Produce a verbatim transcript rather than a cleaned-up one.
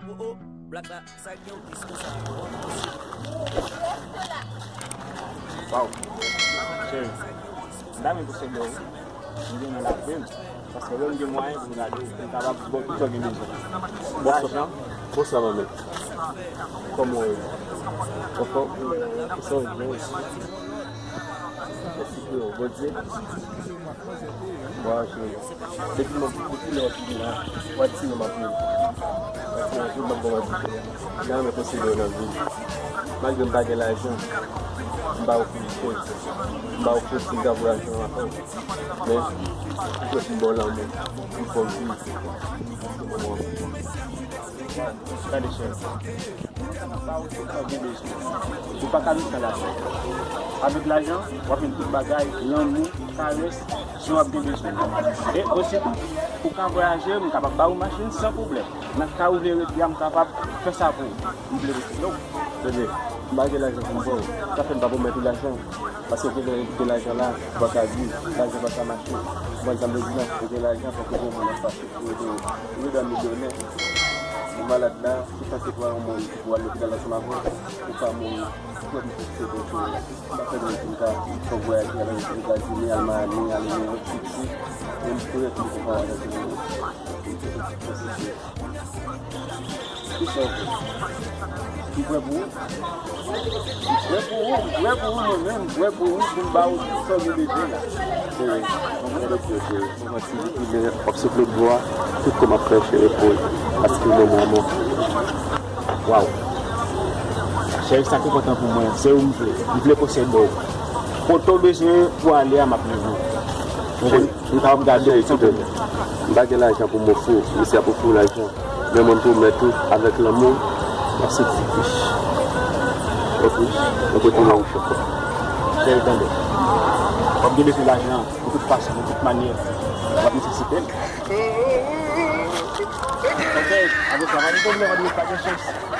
Oh, oh, Black la, sa k gen w plis konsa? Waw. Cheri, m ta renmen posede w. M gen nan lapenn. Paske lè m gen mwayen pou m gade w, m kapab ba w tout sa w gen bezwen. Bonswa. Lajan. Bonswa, manmi. Kòman w ye? Anfòm? Kisa w gen? Mèsi, freo. Bondye. Waw, cheri. Depi mwen, depi lè w ap vini la, w ap di non m ap vini. W ap di non, tout moun ap di. M ta renmen posede w nan vi m. Malgre m pa gen lajan, m pa ofri riches. M pa ofri, si m ta voye lajan anvan. Men, m prè pou m ba w lanmou, pou m fè w viv. Gade, cheri. Ou pa ka viv san lajan. Avèk lajan, w ap jwenn tout bagay, lanmou, karès, jan w ap gen bezwen. E osi tou, ou ka vwayaje, m kapab ba ou machin san pwoblèm. Nan ka ou vle rete a, m kapab fè sa pou ou. M vle rete non. Bebe, m pa gen lajan pou m ba w. Sa fè m pa pwomèt ou lajan. Paske ou gen lè gen lajan la, ou pa ka viv, lajan pa ka mache. Ou konprann sa m vle di la? Ou gen lajan, fòk ou gen moun anfas ou pou ede w. Ou ede yon milyonè. Ou malad la, ou sanse pou al yon moun, ou al lopital ansanm avè w, ou pa mouri. Ou pèdi tout se bon chou la. Ou pa pèdi moun ki ta fè w vwayaje, al Etazini, al Miami, al New York, Meksik. Menm pou rete, ou konprann sa m vle di. Kisa w vle? M prè pou ou. M prè pou ou, m prè pou ou, mwen menm, m prè pou ou, pou m ba ou tout sa w gen bezwen la. Cheri, mwen respekte w, cheri. Mwen santi depi lè w ap soufle bò a, tout kò m ap fè cheri pou ou. Paske w renmen mwen. Waw. Cheri, sa k enpòtan pou mwen, se ou m vle. M vle posede w. Kote w bezwen pou ale a, m ap mennen w. Ou konprann? M kapab gade w san pwoblèm. M pa gen lajan pou m ofri w, misye ap ofri w lajan. Men mwen m pwomèt ou, avèk lanmou, w ap soti rich. W ap rich, mwen pote w nan rich ankò. Cheri, tande. W ap gen bezwen lajan, de tout fason, de tout manyè. W ap nesesite l. Ok, avèk sa, pa gen pwoblèm, pa gen chans.